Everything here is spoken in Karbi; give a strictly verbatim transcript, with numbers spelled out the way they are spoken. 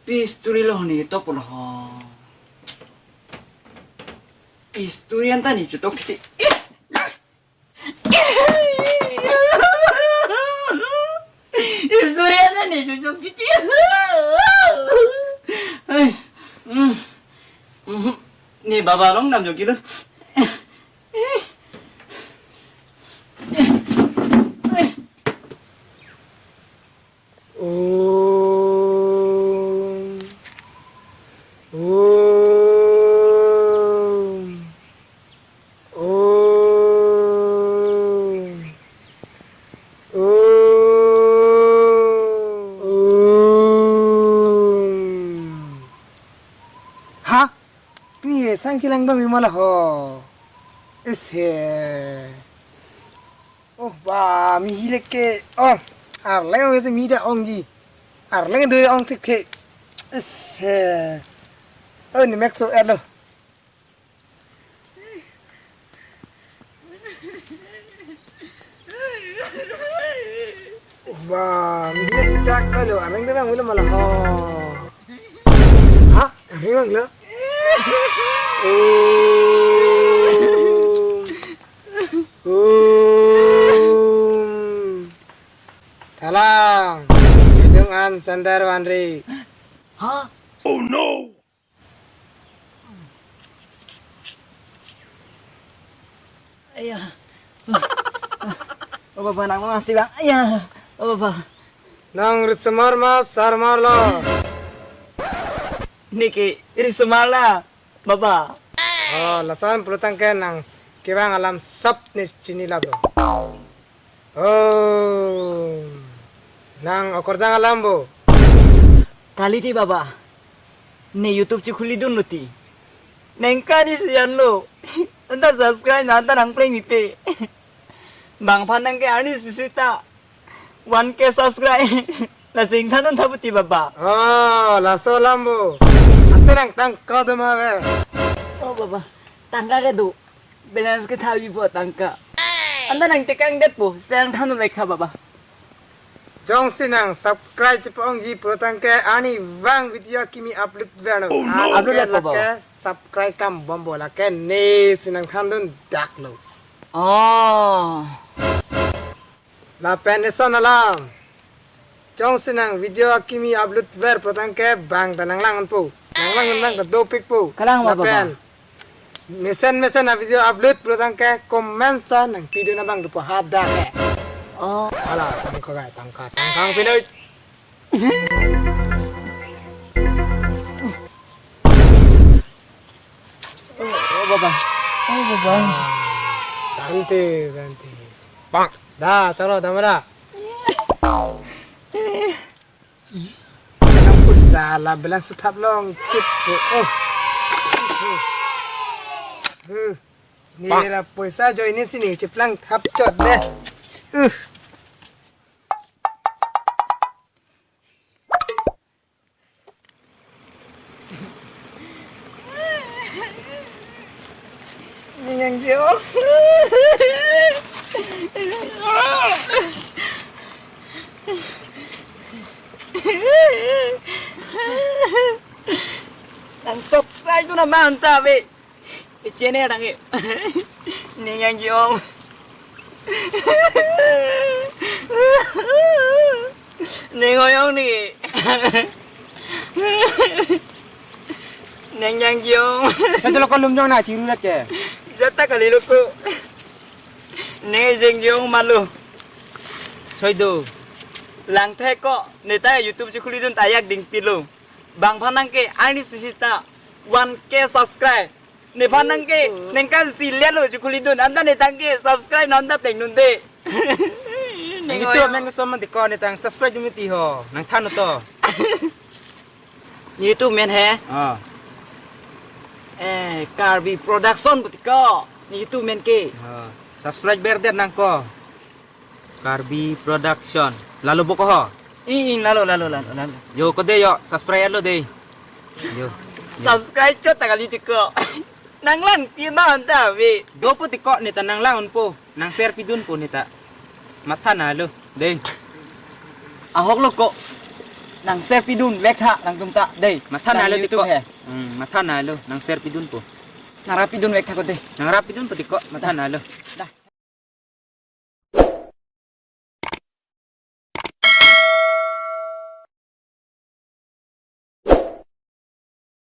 Pi story lo ni to pon ho. Story anta ne chotok ti. Story anta ne chotok ti. Ai. Hmm. Mhm. Ne baba along dam jogi lo. Om. Om. Om. Om. Ha? Pini sang chilang dong imala ho. Ese. Oh, ba, mi hilek ke. Oh, arleng ong ese mi da ongji. Arleng do ong thik thik. Ese. Oh, ne mek so elo. Ba, mi dia cicak kalo, arleng dia bang ulo mala ho. Ha? Arleng bang lo? Om. Om. Thalang. Hidung an sandar wanri. Ha? Oh no! Aya. Oh, baba, nang masi bang. Aya. Oh, baba. Nang risemar ma sarmar lo? Neke risemar la, baba. Oh, lason pulotangke nang kevang alam sap ne chini lablo. Oh, nang okorjang alam bo? Kali ti, baba. Ne YouTube chekhuli dunlo ti. Nengkan isi anlo. Anta subscribe na anta nangpleng mipe. Bangphan nangke arni sisita one K subscribe. Lasi ingthan tha puti, baba. Oh, laso alam bo. Ante nang tangka do ma ve? Oh, baba. Tangka kedo. Balance kethavi po tangka. Anta nang tekang det po, seng thanu lekha, baba. Jongsi nang subscribe chepa-ongji pulotangke arni vang video kimi upload verno. Oh, no. Upload lake, baba. Lake subscribe kam bombo lake ne si nangthan dun daklo. Oh. Lapen eson alam. Jongsi nang video akimi upload ver pulotangke bang ta nanglang unpo. Nanglang un bang ta dopik po. Kalang ma, baba. Lapen mesen mesen a video upload pulotangke comments ta nangpi dun abang dopo hadak ke. Oh. Hala, tangka kai, tangka, tangka pinoi. Oh, oh, baba. Oh, baba. Santi, santi. Bang. Da, chalo, damra. Nang pusala belan suthap long chit. Oh. Huh. Nila poisa join si ne cheplang thap chot de. Uh. Neng yang jio. Nang sop sai tu nama anta be. Ichene rang e. Neng yang jio. Neng oyong ni. Neng yang jio. Kan jalo kolum jong na chiru lek ke. Jata kali loko. Neng jeng jio malo. Choi do. Lang the ko. Neta YouTube chekhuli dun ta ajak ding pilo. Bangphan nangke arni sisita one K subscribe. Nephan nangke nengkan si lelo chekhuli dun. Anta netang ke subscribe na anta pleng dun de. Neng YouTube oyong. Nang keso man ti ko netang subscribe dun ti ho. Nangthan to. YouTube men he. Ah. Eh, Karbi Production puti ko. YouTube men ke. Ah. Subscribe ber det nang ko. Karbi Production. Lalo boko ho. Ing, ing, lalo, lalo, lalo, lalo. Yo, ko de yo, subscribe lo de. Yo. Subscribe chot ta kali ti ko. Nanglang ti ma anta ve. Dopo ti ko neta nanglang unpo. Nang share pidun po neta. Matha na lo. De. Ahok lo ko. Nang share pidun vek tha nangtum ta dei. Matha nang nalo YouTube diko. He. Hmm, matha nalo, nang share pidunpo. Nang rap pidun vek tha ko dei. Nang rap pidunpo diko, matha nalo. Da.